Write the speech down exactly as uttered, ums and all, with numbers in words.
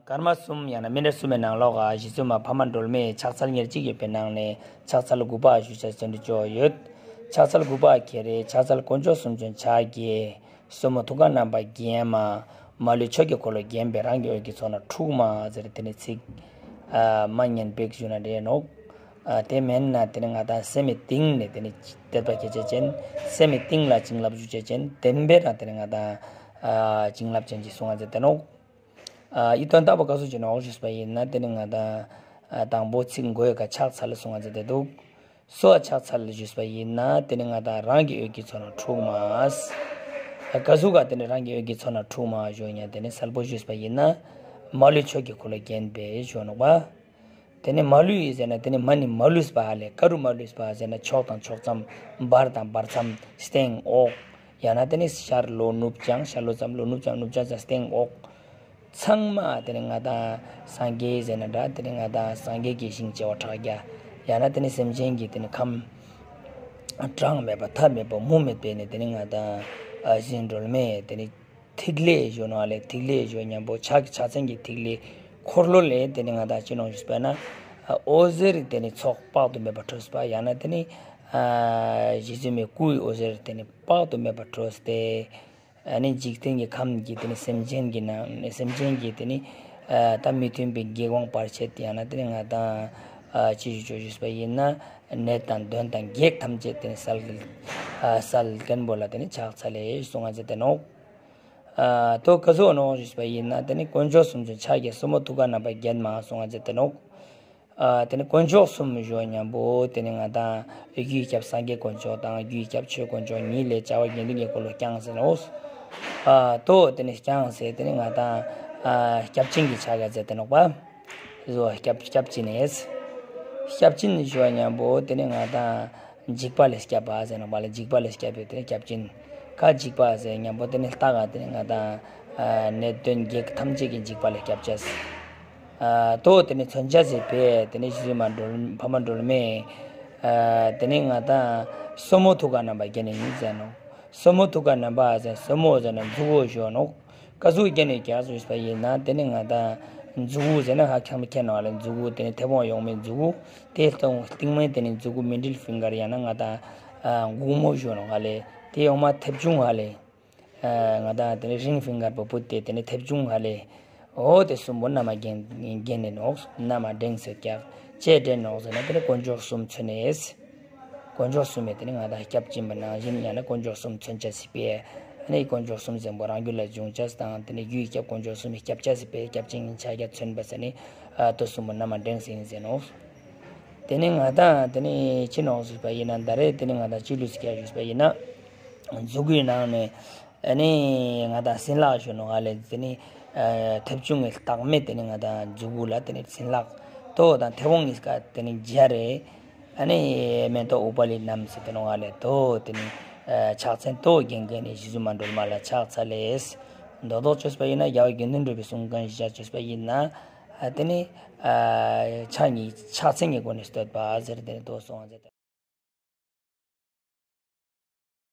སྐར་མ་གསུམ་ཡང་ན་སྨིན་གྲྭ་གསུམ་མའི་ནང་ལོགས་ཀ་རྗེ་བཙུན་མ་འཕགས་མ་སྒྲོལ་མའི་ཕྱག་འཚལ་ཉེར་གཅིག་ཡོད་པའི་ནང་ནས་ཕྱག་འཚལ་དགུ་པ་ཞུ་ཆ་ཅན་དུ་ཅོ་ཡོད། ཕྱག་འཚལ་དགུ་པ་ཁྱེར་རེ་ཕྱག་འཚལ་དཀོན་མཆོག་གསུམ་མཚོན་ཕྱག་རྒྱའི། སོར་མོ་ཐུགས་ཀར་རྣམ་པར་བརྒྱན་མ། མ་ལུས་ཆོས་ཀྱི་འཁོར་ལོ་བརྒྱན་པའི། རང་གི་འོད་ཀྱི་ཚོགས་རྣམས་འཁྲུགས་མ་ཟེར་དེ་ནི་ཚིག་ཨ་མ་ཉན་པེག་ཞུ་ན་རེ་ནོག། ཨ་དེ་མེན་ན་དེ་ནི་ང་དང་སེམས་མི་གཏིང་ནས་དེ་ནི་དད་པ་སྐྱེ་ཆ་ཅན། སེམས་མི་གཏིང་ལ་བྱིན་རླབས་ཞུ་ཆ་ཅན། དེ་འབད་རང་དེ་ནི་ང་དང་ཨ་བྱིན་རླབས་ཅན་གྱི་གསུང་ང་ཟེར་དེ་ནོག། ཨ་ཡི་དོན་དག་པོ་ག་ཟུག་ཅིག་ནོག་ཞུས་པ་ཡིན་ན་དེ་ནི་ང་དང་ཨ་དང་པོ་ཚིག་མགོའི་ཀ་ཕྱག་འཚལ་གསུང་ང་ཟེར་དེ་འདུག། སོ་ཕྱག་འཚལ་ཞུས་པ་ཡིན་ན་དེ་ནི་ང་དང་རང་གི་འོད་ཀྱི་ཚོགས་རྣམས་འཁྲུགས་མ། ག་ཟུག་ག་དེ་ནི་རང་གི་འོད་ཀྱི་ཚོགས་རྣམས་འཁྲུགས་མ་ཞུ་ཡིན་ན་དེ་ནི་གསལ་པོ་ཞུས་པ་ཡིན་ན་མ་ལུས་ཆོས་ཀྱི་འཁོར་ལོ་བརྒྱན་པའི་ཞུ་ནོག་པ། དེ་ནི་མ་ལུས་ཟེར་ན་དེ་ནི་མ་ནི་མ་ལུས་པ་ཧ་ལེ། ག་རུ་མ་ལུས་པ་ཟེར་ན་ཕྱོགས་དང་ཕྱོགས་མཚམས། བར་དང་བར་མཚམས། སྟེང་འོག། ཡང་ན་དེ་ནི་ཤར་ལྷོ་ནུབ་བྱང་། ཤར་ལྷོ་མཚམས་ལྷོ་ནུབ་བྱང་ནུབ་བྱང་མཚམས་སྟེང་འོག། ཚང་མ་དེ་ནི་ང་དང་སངས་རྒྱས་ཟེར་ན་འདྲ། དེ་ནི་ང་དང་སངས་རྒྱས་ཀྱི་ཞིང་བྱེ་བ་ཕྲག་བརྒྱ། ཡང་ན་དེ་ནི་སེམས་ཅན་གྱི་དེ་ནི་ཁམས་གྲངས་མེད་པ་མཐའ་མེད་པ་མུ་མེད་པའི་ནི་དེ་ནི་ང་དང་ཨ་རྗེ་བཙུན་སྒྲོལ་མའི་དེ་ནི་ཐིག་ལེ་ཞུ་ནོག་ལེ། ཐིག་ལེ་ཞུ་མཉམ་པོ་ཕྱག་ཕྱག་མཚན་གྱི་ཐིག་ལེ་འཁོར་ལོ་ལས་དེ་ནི་ང་དང་ཅི་ནོག་ཞུས་པ་ན་ཨ་འོད་ཟེར་དེ་ནི་ཚོགས་དཔག་ཏུ་མེད་པ་འཕྲོས་པ། ཡང་ན་དེ་ནི་ཨ་རྗེ་བཙུན་མའི་སྐུའི་འོད་ཟེར་དེ་ནི་དཔག་ཏུ་མེད་པ་འཕྲོས་ཏེ། ཨ་ནི་འཇིག་རྟེན་གྱི་ཁམས་ཀྱི་དེ་ནི་སེམས་ཅན་གྱི་ནང་སེམས་ཅན་གྱི་དེ་ནི་ཨ་ད་མི་མཐུན་པའི་གེགས་དབང་བར་ཆད། ཡང་ན་དེ་ནི་ང་དང་ཨ་ཅི་ཞུ་ཅོ་ཞུས་པ་ཡིན་ན་ནད་དང་གདོན་དང་བགེགས་ཐམས་ཅད་དེ་ནི་སེལ་ཨ་སེལ་མཁན་པོ་ལ་དེ་ནི་ཕྱག་འཚལ་ལེ་གསུང་ང་ཟེར་དེ་ནོག། ཨ་དོ་ག་ཟུག་ནོག་ཞུས་པ་ཡིན་ན་དེ་ནི་དཀོན་མཆོག་གསུམ་མཚོན་ཕྱག་རྒྱའི། སོར་མོ་ཐུགས་ཀར་རྣམ་པར་བརྒྱན་མ་གསུང་ང་ཟེར་དེ་ནོག། ཨ་དེ་ནི་དཀོན་མཆོག་གསུམ་ཞུ་མཉམ་པོ་དེ་ནི་ང་དང་རྒྱུའི་སྐྱབས་སངས་རྒྱས་དཀོན་མཆོག་དང་རྒྱུའི་སྐྱབས་ཆོས་དཀོན་མཆོག་གཉིས་ལས་བྱ་བ་དགེ་འདུན་གྱི་འཁོར་ལོ་བསྐྱངས་ཟེར་ནོག། ཨ་དོ་དེ་ནི་བསྐྱངས་ཟེར་དེ་ནི་ང་དང་ཨ་སྐྱབས་སྦྱིན་གྱི་ཕྱག་རྒྱ་ཟེར་དེ་ནོག་པ། བཟོ་སྐྱབས་སྐྱབས་སྦྱིན་ནེ། སྐྱབས་སྦྱིན་ཞུ་མཉམ་པོ་དེ་ནི་ང་དང་འཇིགས་པ་ལས་སྐྱབས་པ་ཟེར་ནོག་པ་ལེ། འཇིགས་པ་ལས་སྐྱབས་པའི་དེ་ནི་སྐྱབས་སྦྱིན། ག་འཇིགས་པ་ཟེར་མཉམ་པོ་དེ་ནི་ལྟ་ག་དེ་ནི་ང་དང་ཨ་ནད་གདོན་བགེགས་ཐམས་ཅད་ཀྱི་འཇིགས་པ་ལས་སྐྱབས་ཅེས། ཨ་དོ་དེ་ནི་མཚོན་ཆ་ཟེར་པས་དེ་ནི་རྗེ་བཙུན་མ་སྒྲོལ་འཕགས་མ་སྒྲོལ་མས་ཨ་དེ་ནི་ང་དང་སོར་མོ་ཐུགས་ཀར་རྣམ་པར་བརྒྱན་ནེ་ཡིན་ཟེར་ནོག། སོར་མོ་ཐུགས་ཀར་རྣམ་པར་ཟེར་སོར་མོ་ཟེར་ན་མཛུ་གུ་ཞུ་ནོག། ག་ཟུག་བརྒྱན་ནེ་ཀྱག་ཞུས་པ་ཡིན་ན་དེ་ནི་ང་དང་མཛུ་གུ་ཟེར་ན་ཧ་ཁྱང་མི་ཁྱེར་ནོག་ལེ། མཛུ་གུ་དེ་ནི་མཐེ་བོང་ཡོང་མེད་མཛུ་གུ་དེ་སྟོང་སྟིང་མའི་དེ་ནི་མཛུ་གུ་མི་ཌལ་ཕིང་གར་ཡང་ན་ང་དང་ཨ་གུང་མོ་ཞུ་ནོག་ཧ་ལེ། དེ་ཡོང་མ་མཐེབ་ཆུང་ཧ་ལེ། ཨ་ང་དང་དེ་ནི་རིང་ཕིང་གར་པོ་བུད་དེ་དེ་ནི་མཐེབ་ཆུང་ཧ་ལེ། འོ་དེ་གསུམ་པོ་རྣམ་པར་བརྒྱན་བརྒྱན་ནེ་ནོག། རྣམ་པར་བསྒྲེངས་སེ་ཀྱག་ཅེས་བསྒྲེངས་ནོག་ཟེར་ན་དེ་ནི་དཀོན་མཆོག་གསུམ་མཚོན་ནེ། དཀོན་མཆོག་གསུམ་མེ་དེ་ནི་ང་དང་སྐྱབས་སྦྱིན་པ་ནང་བཞིན་ཡང་ན་དཀོན་མཆོག་གསུམ་མཚོན་ཆ་ཟེར་པས། ཨ་ནི་དཀོན་མཆོག་གསུམ་ཟེར་པོ་རང་རྒྱུད་ལ་འབྱུང་ཅེས་དང་དེ་ནི་རྒྱུའི་སྐྱབས་དཀོན་མཆོག་གསུམ་མེ་སྐྱབས་ཅེས་ཟེར་པས་སྐྱབས་སྦྱིན་ཕྱག་རྒྱ་མཚོན་པ་ཟེར་ནི་ཨ་དོ་གསུམ་པོ་རྣམ་པར་བསྒྲེངས་སེ་ཡིན་ཟེར་ནོག། དེ་ནི་ང་དང་དེ་ནི་ཅི་ནོག་ཞུས་པ་ཡིན་ན་ད་རེས་དེ་ནི་ང་དང་ཅི་ལུས་ཀྱག་ཞུས་པ་ཡིན་ན་མཛུ་གུའི་ནང་ནེ་ཨ་ནི་ང་དང་སྲིན་ལག་ཞུ་ནོག་ཧ་ལེ། དེ་ནི་ཨ་མཐེབ་ཆུང་གི་ལྟག་མའི་དེ་ནི་ང་དང་མཛུ་གུ་ལ་དེ་ནི་སྲིན་ལག་དོ་དང་མཐེ་བོང་གཉིས་ཀ་དེ་ནི་སྦྱར་རེ། ཨ་ནི་མེ་ཏོག་ཨུཏྤལ་བསྣམས་སེ་དེ་ནོག་ཧ་ལེ། དོ་དེ་ནི་ཨ་ཕྱག་མཚན་དོ་བརྒྱན་བརྒྱན་ནེ་རྗེ་བཙུན་མ་སྒྲོལ་མ་ལ་ཕྱག་འཚལ་ལེ། མདོར་དོན་ཅོས་པ་ཡིན་ན་རྒྱལ་བ་དགེ་འདུན་གྲུབ་པའི་གསུང་གང་ཞིག་ཅོས་པ་ཡིན་ན་ཨ་དེ་ནི་ཨ་ཕྱག་གཉིས་ཕྱག་མཚན་གྱི་སྒོ་ནས་བསྟོད་པ་ཟེར་དེ་ནི་དོ་གསུང་ཟེར།